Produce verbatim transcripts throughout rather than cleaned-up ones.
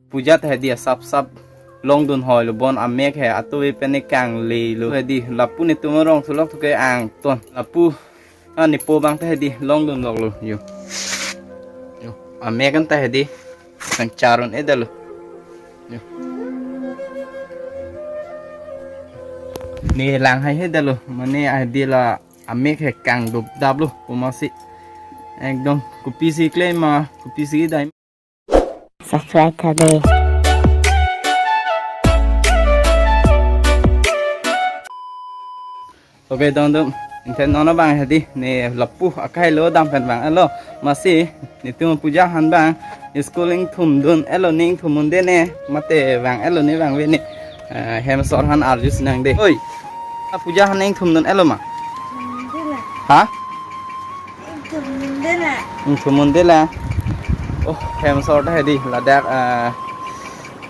Puja ta hedi asap sap longdun hoi lo, bon amek he atuve pen ne kangle lo hedi, lapu netum arong sulok thuke angton lapu, ah, nepo abang ta hedi longdun lok lo yo. Yo, amek an ta hedi nang charun edalo. Yo. Ne lang hai hedalo, mane hedi la amek he kangdup dap lo, pu masi. Ekdom kopisi klem ma, kopisi dai. Subscribe tha dei. Okay, don dum. Inte non abang hedi ne lapu akai lo dam pen vang-et lo. Masi netum Puja aphan abang school ingthumdun-et lo, ne ingthumdunde ne, mate vang-et lo ne vangve ne. Eh, hem asor aphan arju sinang dei. Oi. A Puja aphan ingthumdun-et lo ma? Dela. Ha? Ingthumdun dela. Ingthumdun dela. Oh, hem asor ta hedi ladak, eh,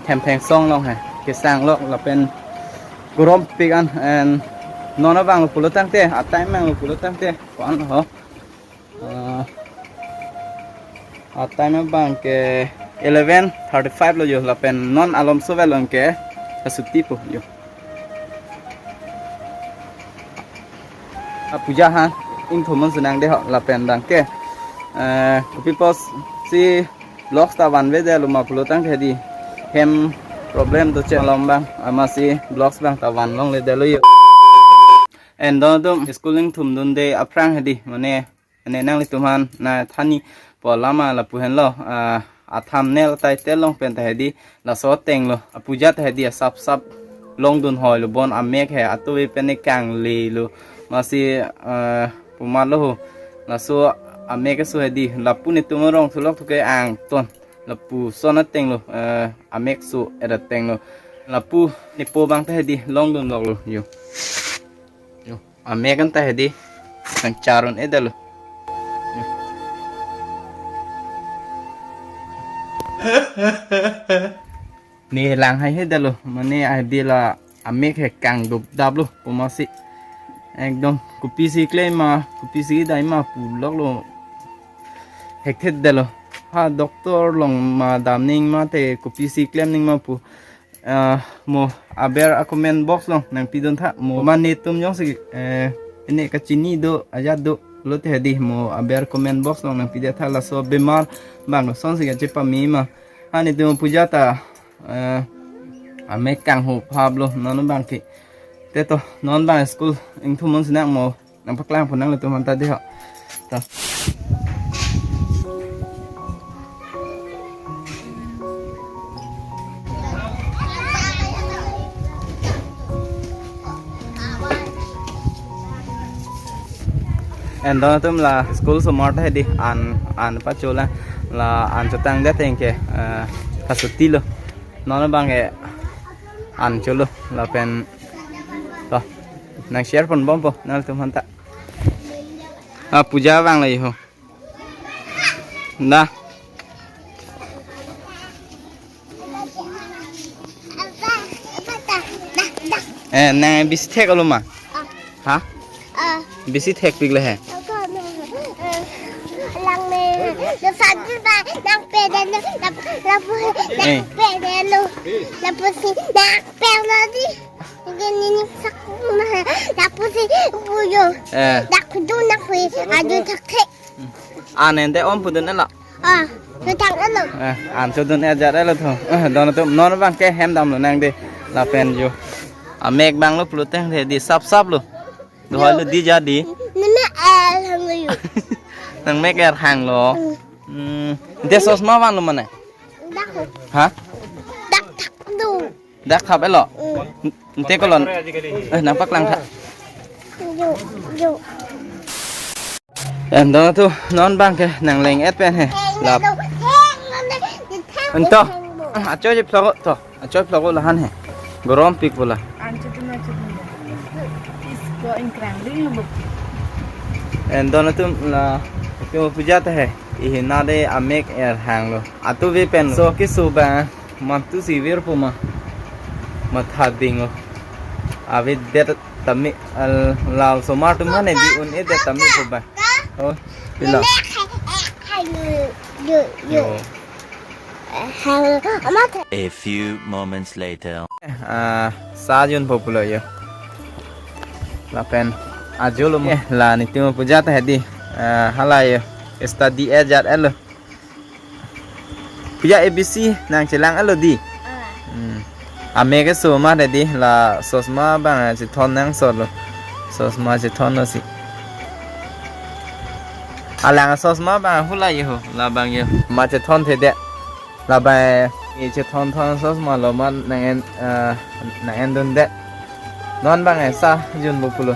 hem thengsong along he. Kesang lok lapen gorom pik an, and non abang lo pulo tangte, a time abang lo pulo tangte. Ko-an ho. Ah, a time abang ke eleven thirty-five lo yo, lapen non alom so vel abang ke asuti po yo. A Puja aphan ingthumdun sinang dei ho, lapen abang ke, eh, kopi pusi vlogs ta vanvedetlo ma pulo tangte hedi hem problem do che malom abang, amatsi vlogs abang ta van longledetlo yo. And don dum, school ingthumdunde aphrang hedi, mane, mane nanglitum aphan nangthan-ipo lama lapu henlo, ah, a thumbnail title along pen ta hedi laso ateng lo. A Puja ta hedi asap sap longdun hoi lo, bon amek he atuve pen ne kangle lo. Masi, ah, pu ma lo ho. Laso amek aso hedi lapu netum arong sulok thuke angton lapuson ateng lo, eh, amek so-et ateng lo. Lapu nepo abang ta hedi longdun lok lo yo. Yo, amek an ta hedi nang charun edalo. Yo. Ne lang hai hedalo, mane hedi la amek he kangdup dap lo, pu masi. Ekdom kopisi klem ma, kopisi dai ma pu lok lo. Hekthedetlo. Ha doctor along ma dam ning mate kopisi klem ning ma pu. Ah, mo aber a comment box along nangpidun tha. Mo mane netum jongsi, eh, ene kachini do, ajat do, lote hedi mo aber comment box along nangpidet tha, laso bemar abang sonsi kachepame ma. Ha netum Puja ta, eh, amek kanghu phap lo, non abang ke. Te to, non abang school ingthumdun sinang, mo nangpaklang pon nanglitum aphan ta dei ho. To. And don atum, la school osomar ta hedi an, an pacholang, la an chotangdet ateng ke, eh, kasuti lo. Non abang ke an cholo lapen to nang share ponbompo nanglitum aphan ta. A Puja vanglo ho. Da. Eh, nang bisi thek-olo ma? Ha? Bisi thekpik le he? Lang me, lo sadu ba, nang pede lo, lapu, nang pede lo, lapusi, nang pede lo di. Gini ni sak ma, lapusi puyo. Eh. Dak du nak hui, adu tak thek. An ente om pudun elo. Ah, tutang elo. Eh, an sudun ajat elo tho. Eh, don atum, non abang ke hem damlo nang dei. Lapen yo. Amek abang lo pulo tangte hedi sap sap lo. Duhoi lo di jadi. Neme el hang yo. Nang mek er hang lo. Hmm. Ente sosma vanlo mane? Dak. Ha? Dak thak du. Dak thap elo. Hmm. Ente kolon. Eh, nangpaklang tha. Yo, yo. Em, don atum, non abang ke nang leng-et pen he. Lap. Ento. Ah, acho je phlok to. Acho phlok lahan he. Gorom pik bola. Ancho tu na chu. Isko ingkrang ling lo. Em, don atum, la tu puja ta he. Ihi nade amek er hang lo. Atuve pen so kisu ba. Mantu si vir puma. Matha ding lo. Avedet tame, al, la osomar atum mane di un-edet tame pu ba. Oh, pila. Yo. Hang amat. A few moments later. Ah, sa junpo pulo yo. Lapen ajo lo mo. Eh, la nitum apuja ta hedi. Ah, hala yo. Study ajat alo. Puja A B C nangchelang alo di. Ah. Hmm. Amek keso ma hedi, la sosma abang chethon nangsot lo. Sosma chethon lo si. Alang sosma abang hula yo ho, labang yo. Ma chethonthedet. Labang e chethonthon sosma lo ma nang-en, eh, nang-endundet. Non abang e sa junpo pulo.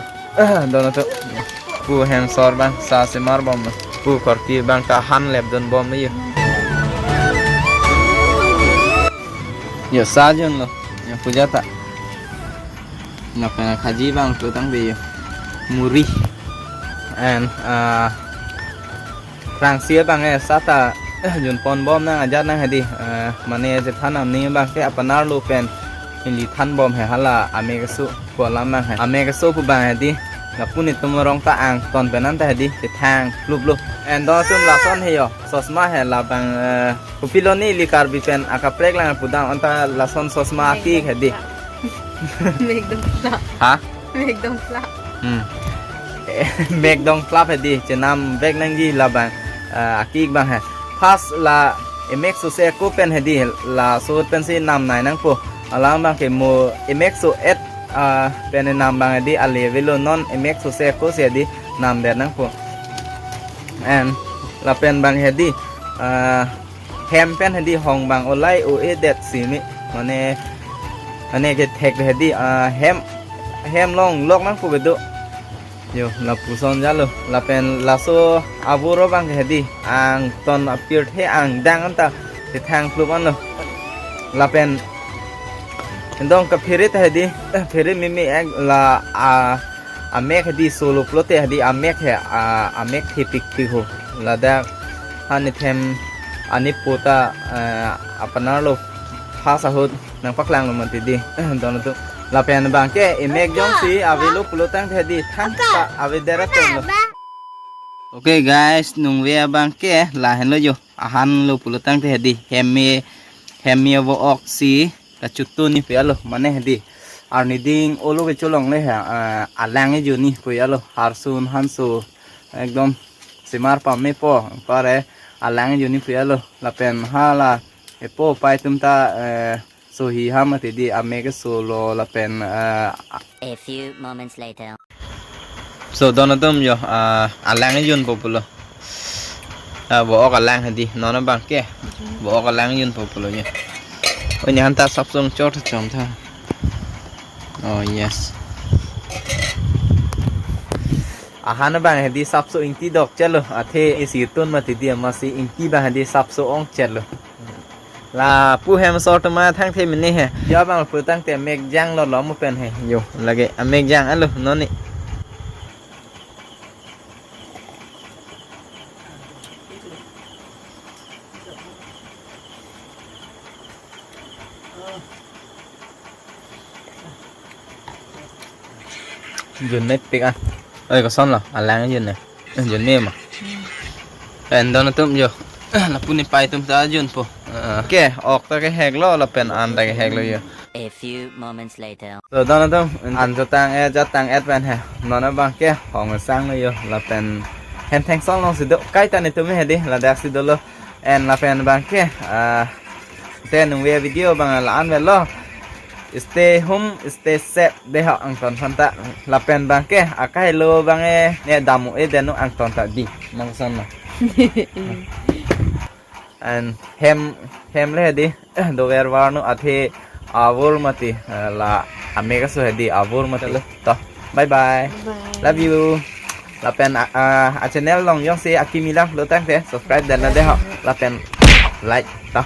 Don atum. Pu hemsor abang sa semarbom lo. Pu korte abang ta han lepdunbom lo yo. Yo sa junlo. Yo puja ta. Lapen khaji abang putangte yo. Muri. And, uh, Prangsi abang e sa ta junponbom nang ajat nang hedi, eh, mane chethan amni abang ke apanar lo pen ili thanbom he hala amek keso pu alam abang he. Amek keso pu abang hedi, lapu nitum arong ta angton pen anta hedi, chethang plup lo. And don atum lason he yo, sosma he labang, eh, kopilo ni ili Karbi pen akaprek lang pudam anta lason sosma aki hedi. Mekdong plap. Ha? Mekdong plap. Hmm. Mekdong plap hedi, chenamvek nangji labang, ah, aki abang he. First la emek sose ako pen hedi, laso pensi namnei nangpo. Alang abang ke mo emek so-et, ah, pen nam abang hedi, ale avelo, non emek sose ako si hedi namdet nangpo. And lapen abang hedi, ah, hem pen hedi hong abang olai o-edet si me. Mane, mane kethek hedi, ah, hem, hem longlok nangpo kedo. Yo, lapuson jalo. Lapen laso avur abang hedi, angton apirthe angdang anta chethang plup anlo. Lapen dong kaphere ta hedi, eh, phere meme ek la, ah, amek hedi solo pulote hedi amek he, ah, amek thepikpik ho. Ladak han ithem anipo ta, eh, apanar lo phas ahut nangpaklang lo mati di. Don atum. Lapen abang ke emek jongsi avelo pulotangte hedi thangta avedet atum lo. Okay guys, nungve abang ke lahenlo yo. Ahan lo pulotangte hedi. Hem me, hem me avo-ok si kachotun ni pu alo, mane hedi. Arniding olo kecholongle ha, ah, alang ejo ni pu alo, harsun hanso, ekdom semar pamepo, pare alang ejo ni pu alo, lapen hala epo pai atum ta, eh, sohi ha mati di, amek keso lo lapen, eh, a- A few moments later. So, don atum yo, ah, alang junpo pulo. Ah, avo-ok alang hedi, non abang ke. Avo-ok alang junpo pulo yo. Oh, nihanta sapsong chot chom tha. Oh, yes. Ahan abang hedi sapso ingti dokchelo, athe isi tun mati di amatsi ingti abang hedi sapso ongchelo. Lapu hemsor atum athangthe mene he. Yo abang putangte mek janglo lo mo pen he. Yo, lake amek jang alo non ni. Junmepik ah. Oi, kosonlo, alang junme. Junme ma. Pen don atum yo. Lapu ne pai atum ta junpo. Eh, ke, ok ta keheklo, lapen an ta keheklo yo. A few moments later. So, don atum, an jatang-et, jatang-et pen he. Non abang ke, hong sanglo yo, lapen hem thengsong alongsi do. Kaita netum hedi, ladaksi dolo. And lapen abang ke, ah, te nungve video abang la-an avelo. Stay home, stay safe dei ho angton aphanta. Lapen abang ke, akai lo abang e, ne dam-o-edet non angton ta di. Mangsan na. And hem, hem le hedi, dover var non athe avur mati, eh, la amek keso hedi avur mati. Chalo, to. Bye bye. Bye. Love you. Lapen, ah, ah, a channel along jongsi akimi lang pulotangte subscribe detlo dei ho. Lapen like, to.